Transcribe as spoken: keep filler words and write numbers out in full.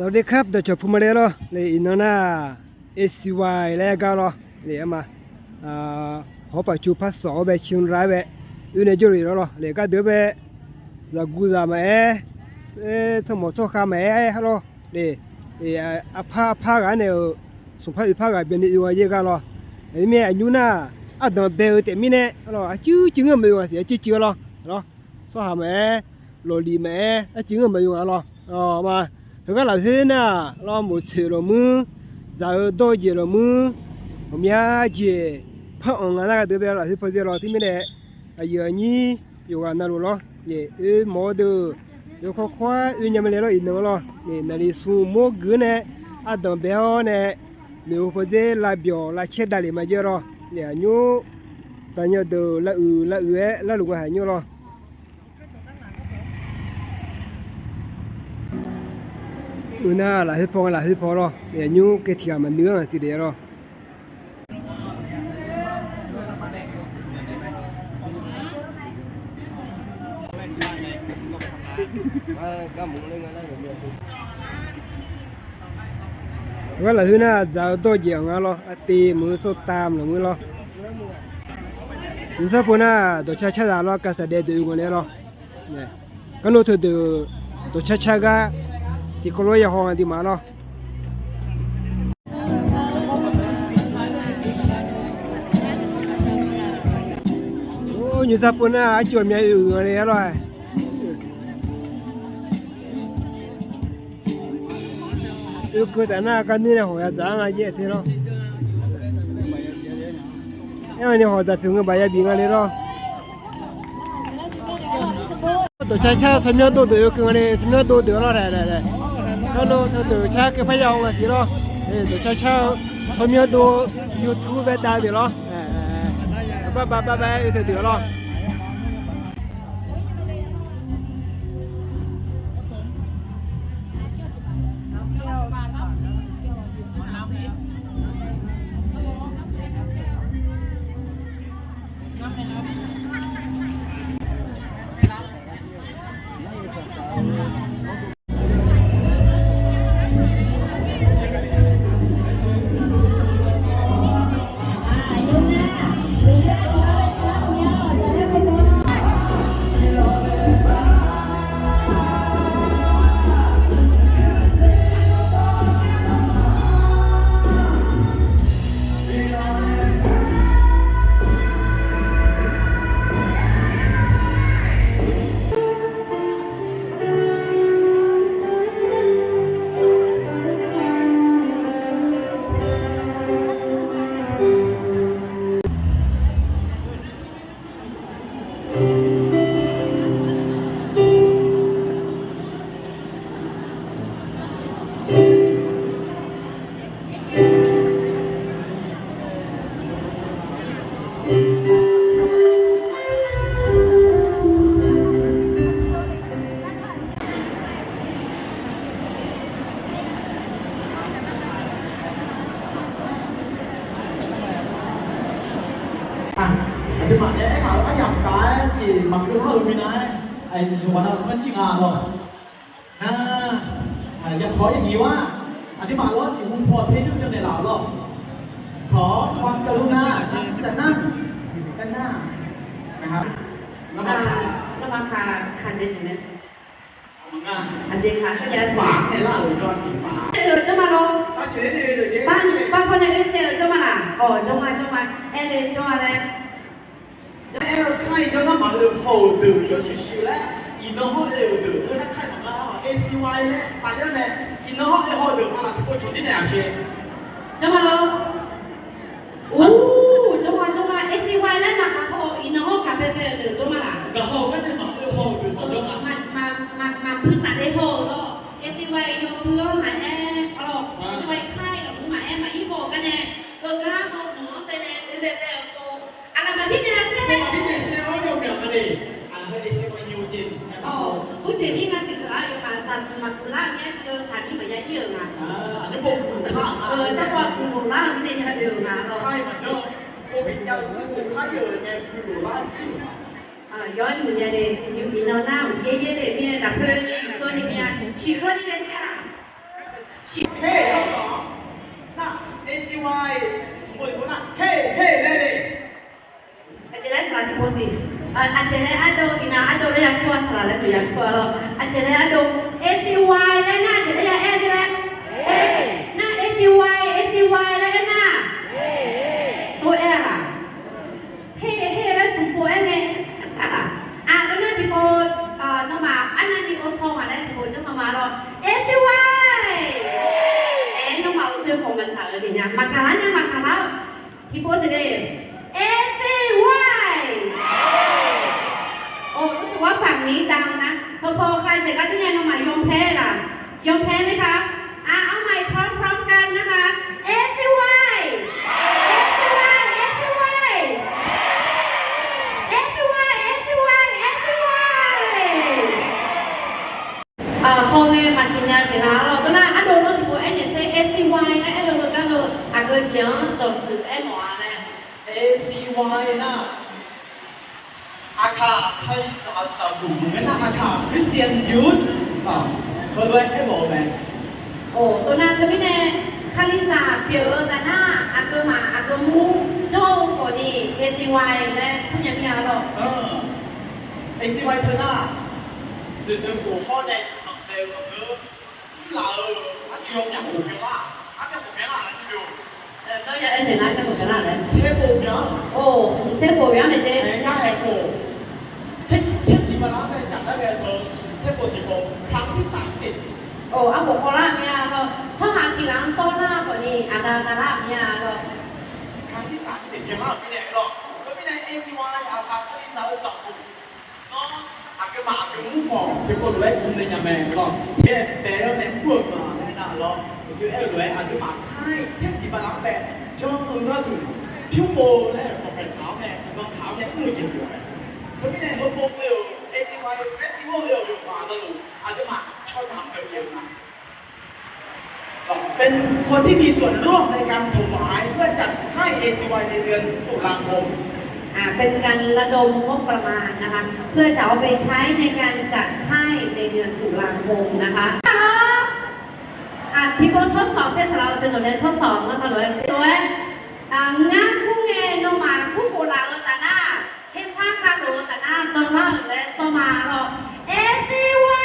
สวัสดีครับ dawqcawq pu ma le lawr. Le iqnan nar, A C Y laer gar lawr. Le arma, hawr paqcu par sawq-awr bae เชียงราย bae oe nae jawrluf-ir lawr. Le gardeuq bae zaqguq zaq maqaer, tsawrmawq tsawrkhav maqaer lawr. Le arpar arpar ghaq nae-euq smqpar oeqpar ghaq byanni oe-a yaer gar lawr. Aqmir aqnymr nar, ardanq bae-eu taef mirnae lawr, aqcuir cuiv ngeur maqoe ngaq siq, aqcuir cuiv-a lawr. Tsawrhaq maqaer, lawqliq maqaer, aqcuir ngeur maqoe ngaq lawr. Ma, heugar lafkhoer nar lawr, moqtsoeq lawqmuir, dzaq-eu dawr-eu jeq lawqmuir, ghawqmya jeq par anq nga nar gardeuq bae lafkhoer paw dzae lawr. Teumirnae aqyuif aqnyir yawqghaq navluf lawr, oe mawf-eu deuq yawkawr kawr-aer oe nya ma le lawr. Iqnan lawr, naqliq smq mawr gui-awr nae ardanq bae-awr nae, noeqheuq paw dzae lavbyawq lavcaer davlef maqjaer lawr. Aqnymr taqnya deuq lavuiq lavuiq-aer larluf nga haq nymr lawr. Oe nar lafkhoer paw nga, lafkhoer paw lawr. Aqnymr kae tiq ghaq maqnui-anr aqsiq daef lawr. Gar lafkhoer nar dzaq-eu dawr-eu jeq-anr nga lawr, aqteq meuq-eu sawrtav maqngeur lawr. Nymrsar pov nar dawqcar car zaq lawr, karsaq daef deuq-eu ngaq le lawr. Garnov teudeuq dawqcar car gar tiqkawv lof-aer yahaw nga diq ma lawr. Nymrsar pov nar arcuiv aqmya oe-euq nga le lawr-aer. Oekeuv taf nar garnir nae hawq ya dzaq-anr nga jaer-eu te lawr. Aer-a ni hawq dzaq pyeuf ngeur baq ya bif nga le lawr. Dawqcar car tsawrmyanr dov deuq oekeuv nga le, tsawrmyanr dov deuq lawr. Garnov teudeuq car keuv par ya-eu nga siq lawr. Dawqcar car-eu tsawrmyanr dov YouTube bae dav deuq lawr. Bar bar bar bar-aer oe teudeuq lawr. Aqduimaf nae aerkhaq-eu aryamq taf-aer jeq maqkeuv lar-euq minav-aer, yawqghaq navluf-anr ciq nga lawr. Nar, yaqkawq-anr yagaq-ar, aqduimaf lawr tiq hmq paw te nymr jawr naeqlaf-awq lawr. Tawq-awr ความกรุณา จากนั้น จากนั้น นะครับ เรามาผ่าน เรามาผ่าน ผ่านเฉยๆนะ Aqjeq kaq, aqjeq kaq, jawr ma lawr. Bar, bar paw nae oe tsaev-euq jawr ma laq. Awq, jawr ma, jawr ma. Aer le jawr ma laer. Aer-eu kar-ir jawrgar maqoe haw-euq deuq yawshuif shuif laer, iqnan hawr oe-euq deuq heunar kar-ir maqnga-awr, A C Y laer tafler nae, iqnan hawr oe haw-eu deuq maq laf tiqpov cawq tir naeq-aq shae. Jawr ma lawr. Or, jawr ma, jawr ma, A C Y laer maqgaq haw-eu iqnan hawr gaq baebae-euq deuq jawr ma laq. Gaq haw-eu gar nae maqoe haw-euq deuq jawr ma. Maqpuiv tafle haw-euq lawr. A C Y yawpuiv-anr maqaer, arlawq, A C Y kar-ir lafkhoer maqaer, maqir haw-eu gar nae, heugar haw-euq anr bae nae oe baebae-euq pov. Aqlaf maqdir naeq nar saer. Maqdir naeq shae-awr yawmyaq nga le. Aqheu A C Y nymr jeq, or, urjeq mirnae tiqzaq-aq yawqghaq zaqguq maqguq lar-eu mir-aer tiqjawr zaqnyir maqya ir-euq nga. Aqnyir bof guq lar-eu, jarkawv guq lar-euq mirnae ya oe-euq nga lawr. Covid jav-eu smr kar-ir-euq nae guiqlof lar-eu jir-euq nga. Yawr muiq nya le, iqnan nar uqyaer yaer le mirnae lafkhoer ciqkeuv ni mya, ciqkeuv ni le mya. Her nar, smq pov tiqpov nar, her, her laer le. Aqjeq laer saqlaq tiqpov siq. Aqjeq laer ardov, iqnan ardov laer ya kur-a, saqlaq laer maqya kur-a lawr. Aqjeq laer ardov, A C Y laer nar aqjeq laer ya aer-a laer. Nar A C Y, A C Y laer aer nar. Tov aer-a laq. Her, her laer smq pov aer ngae. Aqgeu nar tiqpov, nawmaf arnavni pov saw ngaq laer tiqpov janr ma ma lawr. A C Y. Aer, nawmaf uqshoe khawf maqtsaq-eu jeq nya, maqkaq lar nya, maqkaq lar-eu. Tiqpov siq le. A C Y. Or, รู้สึกว่าฝั่งนี้ดังนะ พอๆ กัน แต่ก็นี่ไง น้องหมายยอมแพ้ล่ะ ยอมแพ้ไหมคะ อ่ะ เอาใหม่ พร้อมๆ กันนะคะ A C Y A C Y A C Y A C Y A C Y A C Y. Hawngae maqsiq nya jeq nga lawr. Tov nar ardov lawr tiqpov aernaeq sher, A C Y laer aer-eu heugar heu aqgeu jeq-anr dawqtsuif aermawf-a laer. A C Y nar, Aqkaq Kalizaq zaqguq maqngeur nar, Aqkaq Christian Youth laf, heulof-aer aermawf-eu mae. Or, tov nar teumirnae Kalizaq pyeuf-eu taf nar, aqgeu maq aqgeu mur jawr-eu khawf ni, A C Y laer kur nya mir-a lawr. A C Y teu nar, zuiqdui khof hawr nae danqbae-eu ghawqmyanr mrlaf-eu arciv yawmyaq khof byan lar, armyan khof byan lar laer, smq tser khof byan, or, smq tser khof byan mae jeq. Ngar haeq khof, tser, tser siq baqlar mae, jaqlar ghae-eu smq tser khof tiqpov ครั้งที่สามสิบ. Or, arkhof khawvlar mir-a lawr. Tsawrhaq tiq ghaq-anr sawrlar khawf ni aqda davlar mir-a lawr. ครั้งที่สามสิบ byan lar-euq mirnae lawr. Khoermirnae A C Y aqkaq Kalizaq-eu zaqguq Nawr aqgeu maq aqgeu mur khawf tiqpov lof-aer guvnaeq nya mae lawr. Tiqpaeq-eu nae mr-euq ma laer nar lawr, uqshoe aer-eu lof-aer aqduimaf kar-ir tser siq baqlar-anr bae janr-eu gharduq, pyur pov laer-euq dawqpaeq taq-awr nae, zanq taq-awr nae mr-eu jeq pyeuf-eu mae. Teumirnae heupov ghae-euq A C Y festival ghae-euq yawqghaq navluf aqduimaf cawq taq-eu pyeuf-eu ma. เป็นคนที่มีส่วนร่วมในการถวายเพื่อจัดให้ A C Y ในเดือนตุลาคม อ่า เป็นการระดมงบประมาณนะคะ เพื่อจะเอาไปใช้ในการจัดให้ในเดือนตุลาคมนะคะ อ่ะ ที่พวกทดสอบเทศเราสนุกในทดสอบมาสนุกเลย อ่ะ ngar kur ngae nawmaf kur khof laf-eu taf nar, tersar kalof-eu taf nar, danlar-euq laer sawr ma lawr. A C Y.